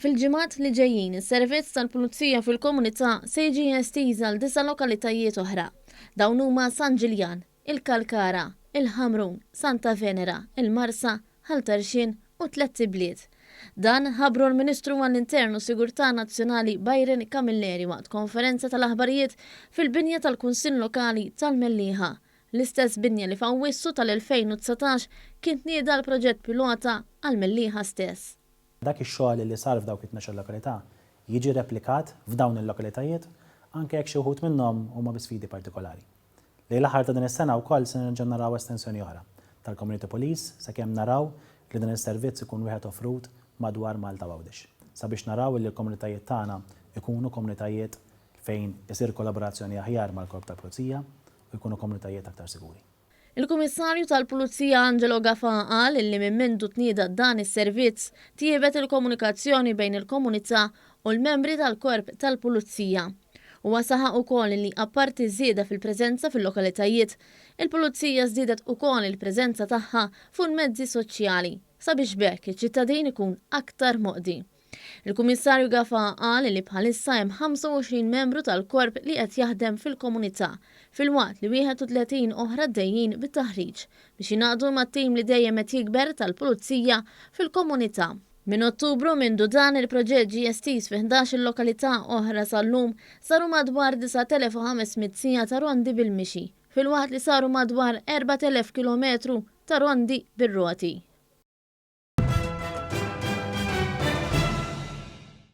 Fil-ġimgħat li ġejjin, is-servizz tal-Pulizija fil-komunità se jiġi estiż għal disa' lokalitajiet oħra. Dawn huma San Ġiljan, il-Kalkara, il-Ħamrun, Santa Venera, il-Marsa, Ħal Tarxien u Tlett Ibliet. Dan ħabbru l-Ministru għall-Intern u Sigurtà Nazzjonali Byron Camilleri waqt konferenza tal-aħbarijiet fil-binja tal-Kunsill Lokali tal-Mellieħa, l-istess binja li f'Awwissu tal-2019 kien tnieda l-proġett pilota għall-Mellieħa stess. Dak ix-xogħol li sar f'dawk it-tnax-il lokalità jiġi replikat f'dawn il-lokalitajiet anke jekk xi wħud minnhom huma bi sfidi partikolari. Lejn l-aħħar ta' din is-sena wkoll se nerġgħu naraw estensjoni oħra tal-Community Police sakemm naraw li dan is-servizz ikun wieħed offrut madwar Malta u Għawdex sabiex naraw li l-komunitajiet tagħna jkunu komunitajiet fejn isir kollaborazzjoni aħjar mal-Korp tal-Pulizija u jkunu komunitajiet aktar siguri. Il-Kummissarju tal-Pulizija Angelo Gafà qal illi minn mindu tnieda dan is-servizz, tjiebet il-komunikazzjoni bejn il-komunità u l-membri tal-Korp tal-Pulizija. Huwa saħaq ukoll illi apparti żieda fil-preżenza fil-lokalitajiet, il-Pulizija żdiedet ukoll il-preżenza tagħha fuq il-mezzi soċjali sabiex b'hekk iċ-ċittadin ikun aktar moqdi. Il-Kummissarju Gafà qal li bħalissa hemm 25 membru tal-Korp li qed jaħdem fil-komunità, filwaqt li 31 oħra għaddejjin bit-taħriġ biex jingħaqdu mat-tim li dejjem qed jikber tal-Pulizija fil-komunità. Minn Ottubru, mindu dan il-proġett ġie estiż fi 11-il lokalità oħra sal-lum, saru madwar 9,500 siegħa ta' rondi bil-mixi, filwaqt li saru madwar 4,000 kilometru ta' rondi bir-roti.